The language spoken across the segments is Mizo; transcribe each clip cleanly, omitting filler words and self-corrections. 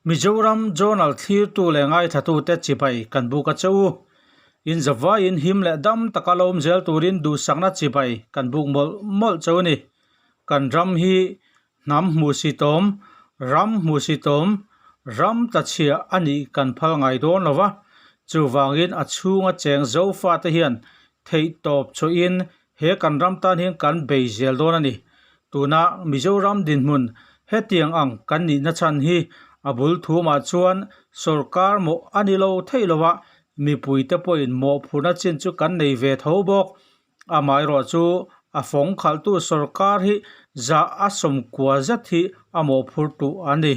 Mizoram Journal thlirtu leh ngaithlatute chibai kan buk a che u. In zavaiin him leh dam taka lo awm zel turin duhsakna chibai kan buk mawlh mawlh che u ni. Kan ram hi hnam hmuhsitawm, ram hmuhsitawm, ram tlachhia a nih kan phal ngai dawn lo va, chuvangin a chhunga cheng Zofate hian theihtawp chhuahin he kan ram tan hian kan bei zel dawn a ni. Tuna Mizoram dinhmun hetiang ang kan nihna chhan hi a bul thumah chuan sorkar mawh a ni lo theih lo a, mipuite pawhin mawhphurhna chin chu kan nei ve tho bawk. Amaherawh chu a fawng khalhtu sorkar hi zah a sawmkua zet hi a mawhphurtu a ni.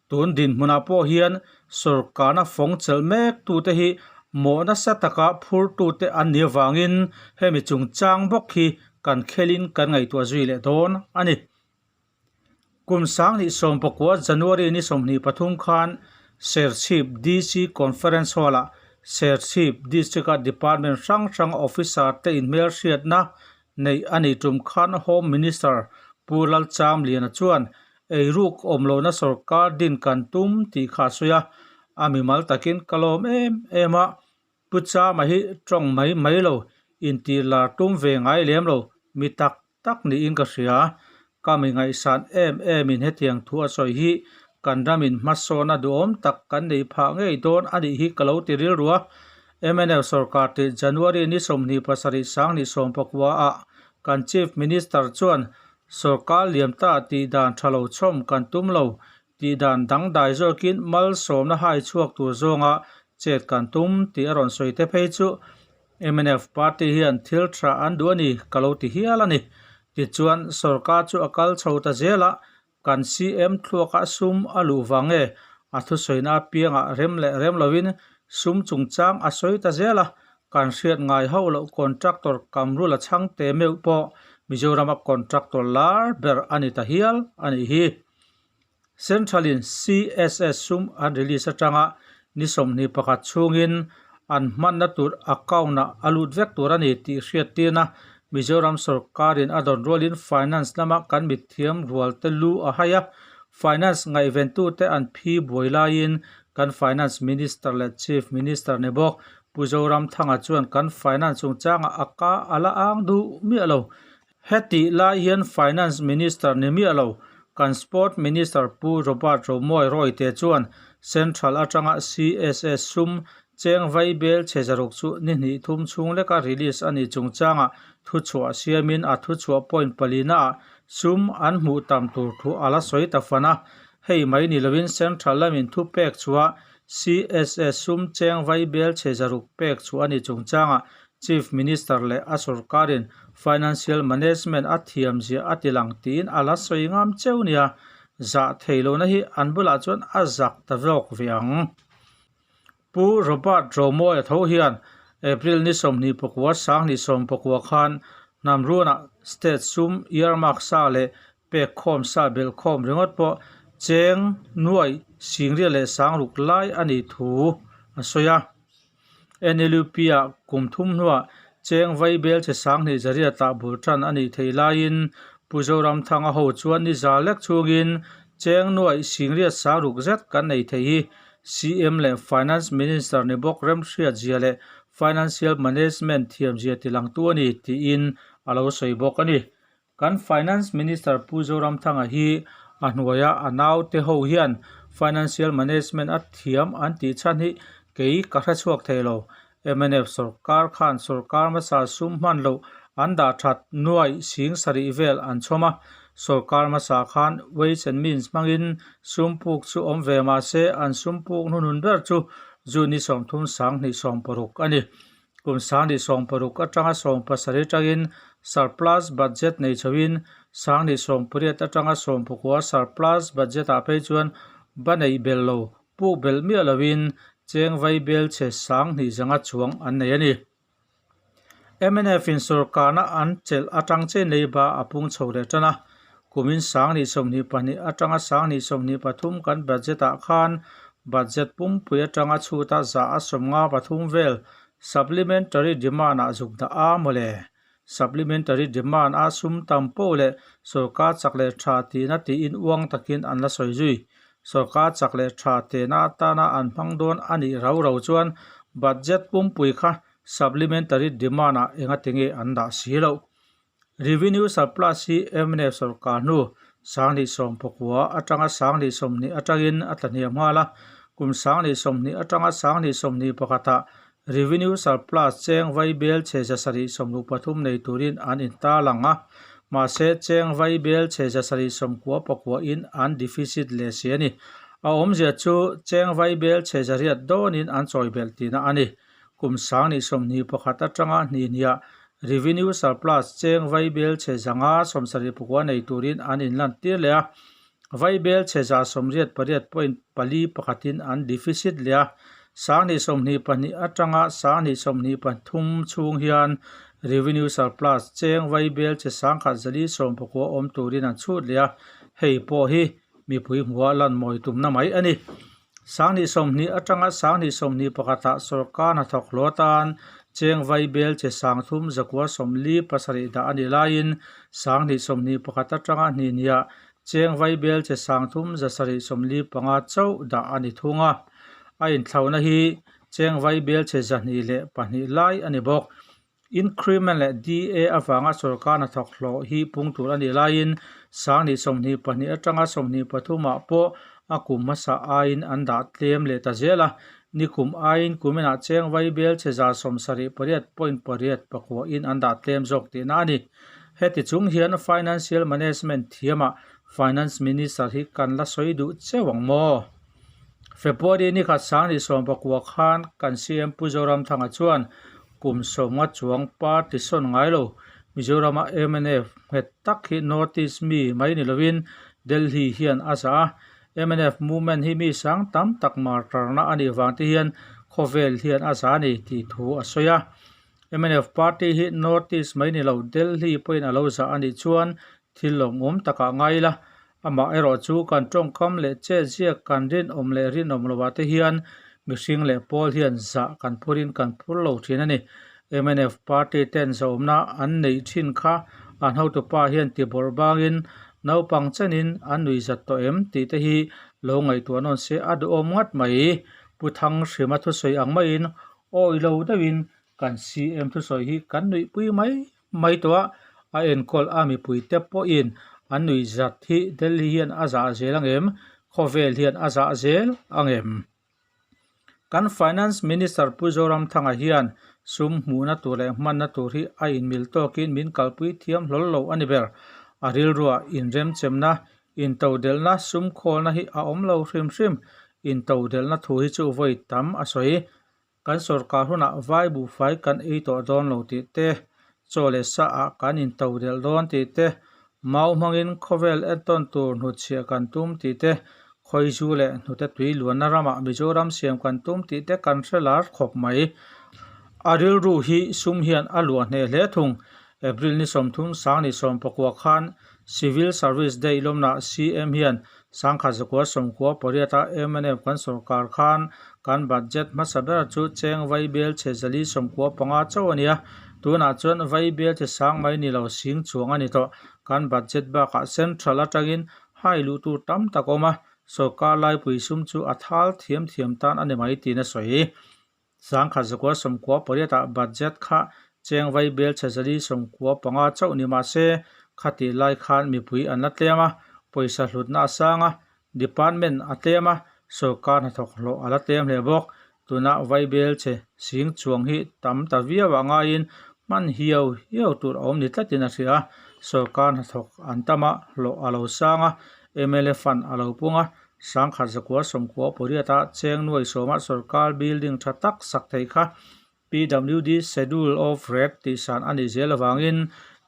Tun dinhmunah pawh hian sorkarna fawng chelh mek tute hi mawh nasa taka phurtute an nih avangin hemi chungchang bawk hi kan khelin kan ngaihtuah zui leh dawn a ni. Kum sanghnih sawmpakua January ni 23 khan Serchhip DC Conference Hall-ah Serchhip District-a Department hrang hrang Officer te inhmelhriatna neih a nih tum khan Home Minister Pu Lalchamliana chuan Eiruk awm lohna sorkar din kan tum tih kha a sawi a, a mimal takin ka lawm em em a, Pu Chama hi tawng mai mai lo, intih lar tum ve ngai lem lo, mi tak tak niin ka hria. Ka mi ngaihsan em em in hetiang thu a sawi hi kan ramin hmasawna duhawm tak kan neih phah ngei dawn a nih hi ka lo ti rilru a. Mnf sorkar tih January ni 27 2019 ah kan Chief Minister chuan Sorkar liam ta tih dan tha lo chhawm kan tum lo tih dan dangdai zawkin malsawmna hai chhuak tur zawnga chet kan tum tih a rawn sawi te phei chu mnf party hian thil tha an duh a ni ka lo ti hial a ni. Tichuan sorkar chu a kal chho ta zel a, kan CM thluaka sum a luh vang nge a thusawina apiangah rem leh rem lovin sum chungchang a sawi ta zel a, Kan hriat ngai hauh loh contractor Kamrula chhangte meuh pawh Mizorama contractor lar ber a ni ta hial a nih hi. Central-in CSS sum an release atanga ni 21 chhungin an hmanna tur account-ah a lut vek tur a ni tih hriattirna Mizoram sorkarin a dawn rualin Finance lama kan mithiam rualte lu a hai a, Finance ngaihventute an phi buai laiin kan Finance Minister leh Chief Minister ni bawk Pu Zoramthanga chuan kan Finance chungchangah a ka a la ang duh miah lo. Hetih lai hian Finance Minister ni miah lo, kan Sport Minister Pu Robert Romawi Rawite chuan Central atanga CSS sum cheng vai bel chhe zaruk chu ni hnih thum chhung leka release a nih chungchangah thuchhuah siamin a thuchhuah point palinaah sum an hmuh tam tur thu a la sawi ta fan a. Hei mai ni lovin Central lamin thupek chhuah CSS sum cheng vai bel chhe zaruk pek chu a ni chungchangah Chief Minister leh a sorkarin Financial Management a thiam zia a ti lang tiin a la sawi ngam cheu nia. Zah thei lohna hi an bulah chuan a zak ta zawk ve ang. Pu Robert Romawia tho hian April ni 29 2019 khan Hnamruanah State sum earmark sa leh Pek khawm sa belh khawm ringawt pawh cheng nuai singriat leh sangruk lai a nih thu a sawi a. NLUP ah kum thum hnuah cheng vai bel che sanghnih zariat ah bul tan a nih theih laiin Pu Zoramthanga ho chuan ni za lek chungin cheng nuai singriat sangruk zet kan nei thei hi CM leh Finance Minister ni bawk remhriatzia leh Financial Management thiamzia tilangtu a ni tiin a lo sawi bawk a ni. Kan Finance Minister Pu Zoramthanga hi a hnuaia a naute ho hian Financial Management a thiam an tih chhan hi kei ka hre chhuak thei lo. Mnf sorkar khan sorkar hmasa sum hman loh an dah that nuai sing sarih vel an chhawm a. Sorkar hmasa khan Ways and Means hmangin sum puk chu awm ve mah se an sum puk hnuhnun ber chu June ni 30 2016 a ni. Kum 2016 atanga 17 atangin surplus budget nei chhoin 2018 atanga 19 surplus budget ah phei chuan ba neih bel lo, puk belh miah loin cheng vai bel chhe 20 zanga chuang an nei a ni. Mnf in sorkarna an chelh atang chen lei ba a pung chho leh tan a, kumin 2022 atanga 2023 kan budget ah khan Budget pumpui atanga chhuta zah a 53 vel Supplementary Demand ah zuk dah a mawle. Supplementary Demand a sum tam poh leh sorkar chak leh tha tihna tiin uang takin an la sawi zui. Sorkar chak leh tha tehna atana an hmang dawn a nih rau rau chuan budget pumpui kha supplementary demand ah engatinge an dah si loh. Revenue surplus hi mnf sorkar hnu 2019 atanga 2020 atangin a tlahniam nghal a, kum 2020 atanga 2021 ah revenue surplus cheng vaibel chhe 763 nei turin an intarlang a, mahse cheng vaibel chhe 799 in an deficit leh si a ni. A awmzia chu cheng vaibel chhe 800 dawnin an chawi belh tihna a ni. Kum 2021 atanga hnihhniah revenue surplus cheng vaibel chhe 579 nei turin an inlantir leh a, vaibel chhe 188.41 in an deficit leh a. 2022 atanga 2023 chhung hian revenue surplus cheng vaibel chhe 1119 awm turin an chhut leh a, hei pawh hi mipui hmuha lan mawi tumna mai a ni. 2020 atanga 2021 ah sorkar hnathawk hlawh atan cheng vaibel che 3947 dah a nih laiin 2021 atanga hnihhniah cheng vaibel che 3775 chauh dah a ni thung a. A inthlauhna hi cheng vaibel che 202 lai a ni bawk. Increment leh DA avanga sorkar hnathawk hlawh hi pung tur a nih laiin 2022 atanga 23 ah pawh a kum hmasa aiin an dah tlem leh ta zel a. Nikum aiin kuminah cheng vaibel chhe 78.8 in an dah tlem zawk tihna a ni. Heti chung hian Financial Management thiamah Finance Minister hi kan la sawi duh cheu ang maw? February ni khat 2019 khan kan CM Pu Zoramthanga chuan kum sawmnga chuang party sawn ngai lo Mizorama mnf nghet tak hi North East mi mai ni lovin Delhi hian a zah a. Mnf movement hi mi sang tam tak martarna a nih vang te hian khawvel hian a zah a ni tih thu a sawi a. Mnf party hi North East mai ni lo Delhi pawhin a lo zah a nih chuan thil lawmawm takah ngai ila. Amah erawh chu kan tawngkam leh chetziak kan rinawm leh rinawm lovah te hian mihring leh pawl hian zah kan phurin kan phur lo thin a ni. Mnf party ten zahawmna an neih thin kha an hotupa hian ti bawrh bangin naupang chenin an nui zat tawh em tih te hi lo ngaihtuah nawn se a duhawm ngat mai. Pu Thanghrima thusawi ang maiin awi lo deuhin kan CM thusawi hi kan nuihpui mai mai tawh a, a enkawl a mipuite pawhin an nuih zat hi Delhi hian a zah zel ang em? Khawvel hian a zah zel ang em? Kan Finance Minister Pu Zoramthanga hian sum hmuhna tur leh hmanna tur hi a inmil tawkin min kalpui thiam hlawl lo a ni ber. A rilruah inremchemna, intodelhna, sum khawlna hi a awm lo hrim hrim. Intodelhna thu hi chu vawi tam a sawi. Kan sorkar hunah vai buhfai kan ei tawh dawn lo tih te, chaw leh sa ah kan into delh dawn tih te, mau hmangin khawvel entawn tur hnutchhiah kan tum tih te, khawizu leh hnute tui luanna ramah Mizoram siam kan tum tih te kan hre lar khawp mai. A rilru hi sum hian a luah hneh hle thung. April ni 30 2019 khan Civil Service Day lawmnah CM hian 1998 a mnf kan sorkar khan kan budget hmasa ber chu cheng vaibel chhe 495 chauh a ni a, tunah chuan vaibel chhe sang mai ni lo sing chuang a ni tawh. Kan budget bakah central atangin hai luh tur tam tak a awm a, sorkar laipui sum chu a thal thiam thiam tan a ni mai tiin a sawi. 1998 ah budget kha cheng vaibel chhe 495 chauh ni mah se, khatih lai khan mipui an la tlem a, pawisa hlutna a sang a, department a tlem a, sorkar hnathawk hlawh a la tlem hle bawk. Tuna vaibel chhe sing chuang hi tam ta viau ah ngaiin hman hiau hiau tur a awm ni tlatin a hria a, sorkar hnathawk an tam a, hlawh a lo sang a, mla fund a lo pung a, 1998 a cheng nuai sawma sorkar building tha tak sak theih kha PWD Schedule of Rate tih san a nih zel avangin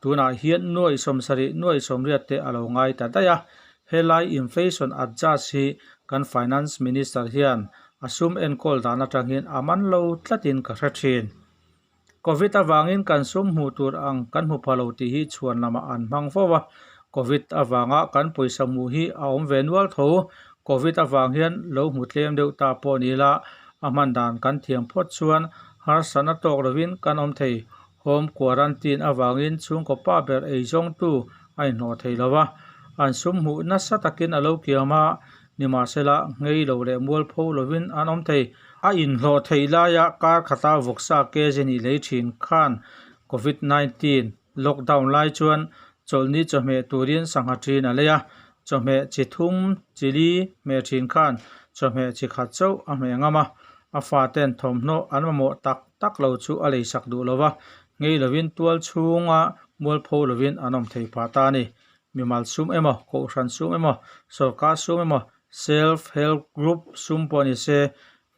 tunah hian nuai 70 nuai 80 te a lo ngai ta daih a. Helai inflation adjust hi kan Finance Minister hian a sum enkawl dan atang hian a man lo tlatin ka hre thin. Covid avangin kan sum hmuh tur ang kan hmu pha lo tih hi chhuan lamah an hmang fo a, Covid avanga kan pawisa hmuh hi a awm ve nual tho. Covid avang hian lo hmu tlem deuh ta pawh ni la, a hman dan kan thiam phawt chuan harsatna tawk lovin kan awm thei. Home quarantine avangin chhungkaw pa ber eizawngtu a inhlawh thei lo va, an sum hmuh nasa takin a lo kiam a. Nimahsela, nghei lo leh mualpho lovin an awm thei. A inhlawh theih laia kar khata vawksa kg nih lei thin khan Covid 19 lockdown lai chuan chawlhni chawhmeh turin sangha thin a lei a, chawhmeh chi thum chi li hmeh thin khan chawhmeh chi khat chauh a hmeh ngam a, a faten thawmhnaw an mamawh tak tak lo chu a leisak duh lo va, nghei lovin tual chhunga mualpho lovin an awm thei phah ta a ni. Mimal sum emaw, kohhran sum emaw, sorkar sum emaw, self help group sum pawh ni se,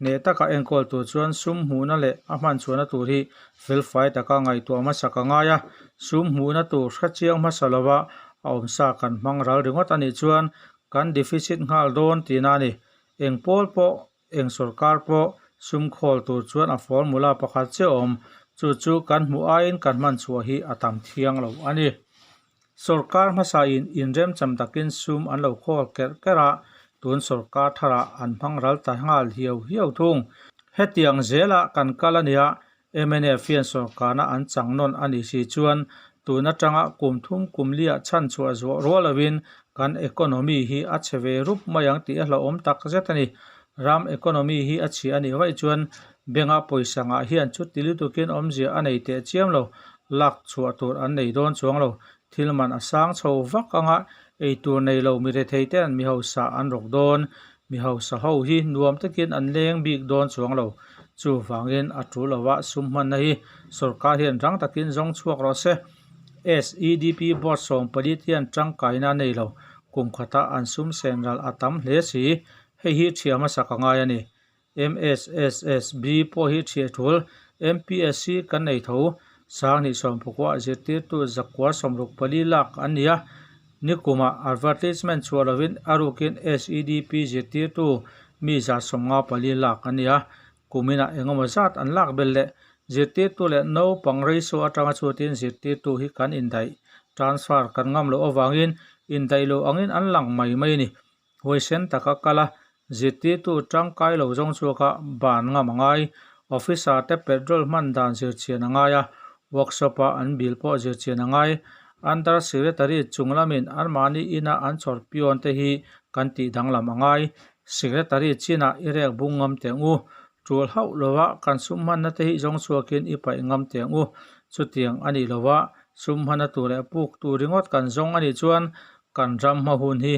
hneh taka enkawl tur chuan sum hmuhna leh a hman chhuahna tur hi felfai taka ngaihtuah hmasak a ngai a. Sum hmuhna tur hrechiang hmasa lova a awmsa kan hmang ral ringawt a nih chuan kan deficit nghal dawn tihna a ni. Eng pawl pawh, eng sorkar pawh sum khawl tur chuan a formula pakhat chiah a awm. Chu chu kan hmuh aiin kan hman chhuah hi a tam thiang lo a ni. Sorkar hmasain inremcham takin sum an lo khawl kerh kerh a, tun sorkar tharah an hmang ral ta nghal hiau hiau thung. Hetiang zela kan kal a nia, mnf hian sorkarna an chang nawn a nih si chuan tun atanga kum thum kum liah chhan chhuah zuah rual lovin kan economy hi a chhe ve rup mai ang tih a hlauhawm tak zet a ni. Ram economy hi a chhia a nih vaih chuan bank-a pawisa ngah hian chuti lutukin awmzia a nei teh chiam lo, lak chhuah tur an nei dawn chuang lo. Thil man a sang chho vak anga ei tur nei lo mi rethei ten mi hausa an rawk dawn. Mi hausa ho hi nuam takin an leng bik dawn chuang lo. Chuvangin a tul lova sum hmanna hi sorkar hian rang takin zawng chhuak rawh se. SEDP board 14 hian tangkaina a nei lo. Kum khata an sum sen ral a tam hle si. Hei hi thiam hmasak a ngai a ni. MSSSB pawh hi thiah tul. MPSC kan nei tho. Sanghnih sawmpakua zirtirtu zakua 64 lak an ni a. Nikumah advertisement chhuah lovin a rukin SEDP zirtirtu mi 154 lak an ni a. Kuminah engemaw zat an lak belh leh zirtirtu leh naupang ratio atanga chutin zirtirtu hi kan indaih transfer kan ngam loh avangin indaih loh angin an lang mai mai a ni. Huaisen taka kal a, zirtirtu tangkai lo zawng chhuak a ban ngam a ngai. Officer te petrol hman dan zirchian a ngai a, workshop a an bill pawh zirchian a ngai. Under Secretary chung lamin anmahni ina an chhawr pion te hi kan tih danglam a ngai. Secretary chinah i rek bung ngam teh ang u. Tul hauh lova kan sum hmanna te hi zawng chhuakin i paih ngam teh ang u. Chutiang a nih lova sum hmanna tur leh puk tur ringawt kan zawng a nih chuan kan ram hma hun hi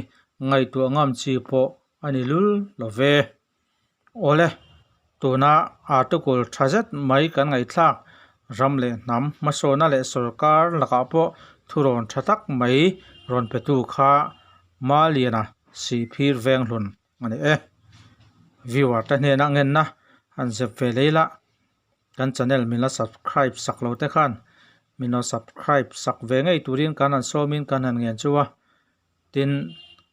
ngaihtuah ngam chi pawh a ni lul lo ve. Awle, tuna article tha zet mai kan ngaihthlak ram leh hnam hmasawna leh sorkar lakah pawh thurawn tha tak mai rawn petu kha Maliana Sihphir Venghlun a ni e. Viewer te hnena ngenna han zep ve lei la. Kan channel min la subscribe sak lo te khan min lo subscribe sak ve ngei turin kan han sawmin kan han ngen chu a. Tin,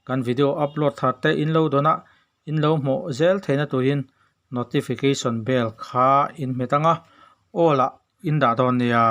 kan video upload thar te in lo dawn a, in lo hmuh zel theihna turin notification bell kha in hmet ang a, all ah in dah dawn nia.